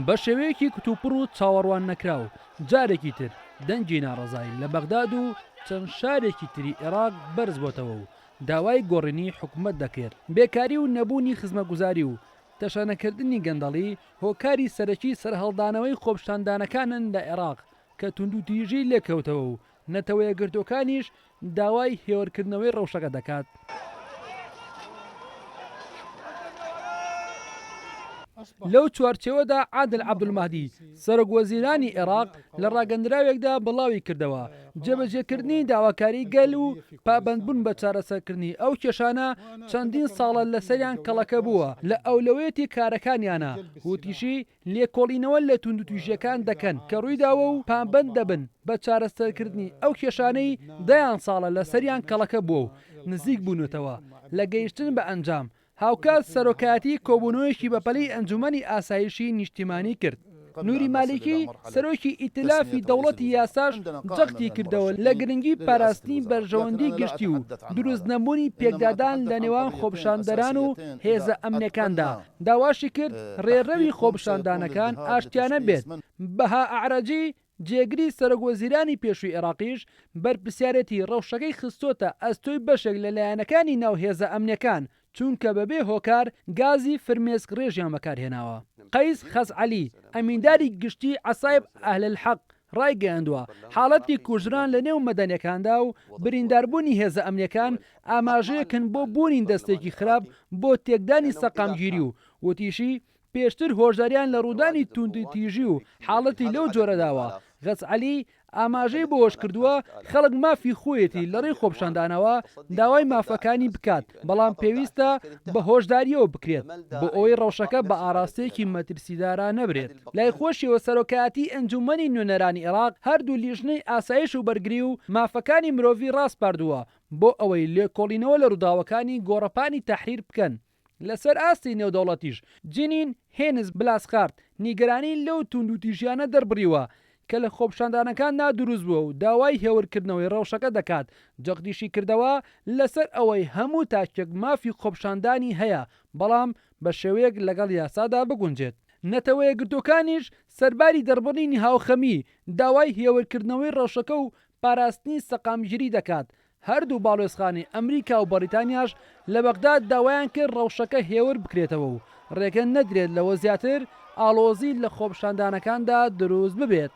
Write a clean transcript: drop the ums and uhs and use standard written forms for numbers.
بە شێوەیەکی کتوپڕ و چاوەڕواننەکراو جارێکی تر دەنگی ناڕەزایی لە بەغداد و چەند شارێکی تری عێراق بەرزبۆتەوە و داوای گۆڕینی حکومەت دەکرێت. بێکاری و نەبوونی خزمەتگوزاری و تەشەنەکردنی گەندەڵی هۆکاری سەرەکی سەرهەڵدانەوەی خۆپیشاندانەکانن لە عێراق کە توندوتیژی لێکەوتەوە و نەتەوەیەکگرتووەکانیش داوای هێورکردنەوەی ڕەوشەکە دەکات. لەو چوارچێوەدا عادل عەبدولمەهدی، سەرۆک وەزیرانی عێراق لە ڕاگەندراوێکدا بڵاویکردەوە، جێبەجێکردنی داواکاری گەل و پابەندبوون بە چارەسەرکردنی ئەو کێشانە چەندین ساڵە لەسەریان کەڵەکە بووە لە ئەولەوەیەتی کارەکانیانە، وتیشی، لێکۆڵینەوە لە توندوتیژییەکان دەکەن کە ڕوویداوە و پابەند دەبن بە چارەسەرکردنی ئەو کێشانەی دەیان ساڵە لەسەریان کەڵەکە بووە و نزیک بوونەتەوە لە گەیشتن بە ئەنجام. هاوکات سەرۆکایەتی کۆبوونەوەیەکی بەپەلەی ئەنجوومەنی ئاسایشی نیشتیمانی کرد. نوری مالیکی، سەرۆکی ئیتلافی دەوڵەتی یاساش جەختی کردەوە لە گرنگی پاراستنی بەرژەوەندی گشتی و دروست نەبوونی پێکدادان لە نێوان خۆپیشاندەران و هێزە ئەمنیەکاندا، داواشی کرد ڕێڕەوی خۆپیشاندانەکان ئاشتیانە بێت. بەها ئەعرەجی، جێگری سەرۆکوەزیرانی پێشووی عێراقیش بەرپرسیارێتی ڕەوشەکەی خستۆتە ئەستۆی بەشێک لە لایەنەکانی ناو هێزە ئەمنیەکان، چونکە بەبێ هۆکار گازی فرمێسک ڕێژیان بەکارهێناوە. قەیس خەزعەلی، ئەمینداری گشتیی عەسایب ئەهلەلحەق ڕایگەیاندووە، حاڵەتی کوژران لەنێو مەدەنیەکاندا و برینداربوونی هێزە ئەمنیەکان ئاماژەیەکن بۆ بوونی دەستێکی خراپ بۆ تێکدانی سەقامگیری و وتیشی، پێشتر هۆشداریان لە ڕوودانی توندوتیژی و حاڵەتی لەو جۆرە داوە. غەزعەلی ئاماژەی بەوەشکردووە، خەڵک مافی خۆیەتی لەڕێی خۆپیشاندانەوە داوای مافەکانی بکات، بەڵام پێویستە بە هۆشدارییەوە بکرێت بۆ ئەوەی ڕەوشەکە بە ئاراستەیەکی مەترسیدارا نەبرێت. لای خۆشیەوە سەرۆکایەتی ئەنجوومەنی نوێنەرانی عێراق هەردوو لیژنەی ئاسایش و بەرگری و مافەکانی مرۆڤی ڕاسپاردووە بۆ ئەوەی لێکۆڵینەوە لە ڕووداوەکانی گۆڕەپانی تەحریر بکەن. لەسەر ئاستی نێودەوڵەتیش، جینین هێنز بلاسخارت نیگەرانی لەو تووندوتیژیانە دەربڕیوە کە لە خۆپیشاندانەکاندا دروستبووە و داوای هێورکردنەوەی ڕەوشەکە دەکات، جەختیشی کردەوە لەسەر ئەوەی هەموو تاکێک مافی خۆپیشاندانی هەیە، بەڵام بە شێوەیەک لەگەڵ یاسادا بگونجێت. نەتەوەیەکگرتووەکانیش سەرباری دەربڕینی هاوخەمی، داوای هێورکردنەوەی ڕەوشەکە و پاراستنی سەقامگیری دەکات، هەردوو باڵوێزخانەی ئەمریکا و بەڕیتانیاش لە بەغداد داوایان کرد ڕەوشەکە هێور بکرێتەوە و ڕێگە نەدرێت لەوە زیاتر ئاڵۆزی لە خۆپیشاندانەکاندا دروست ببێت.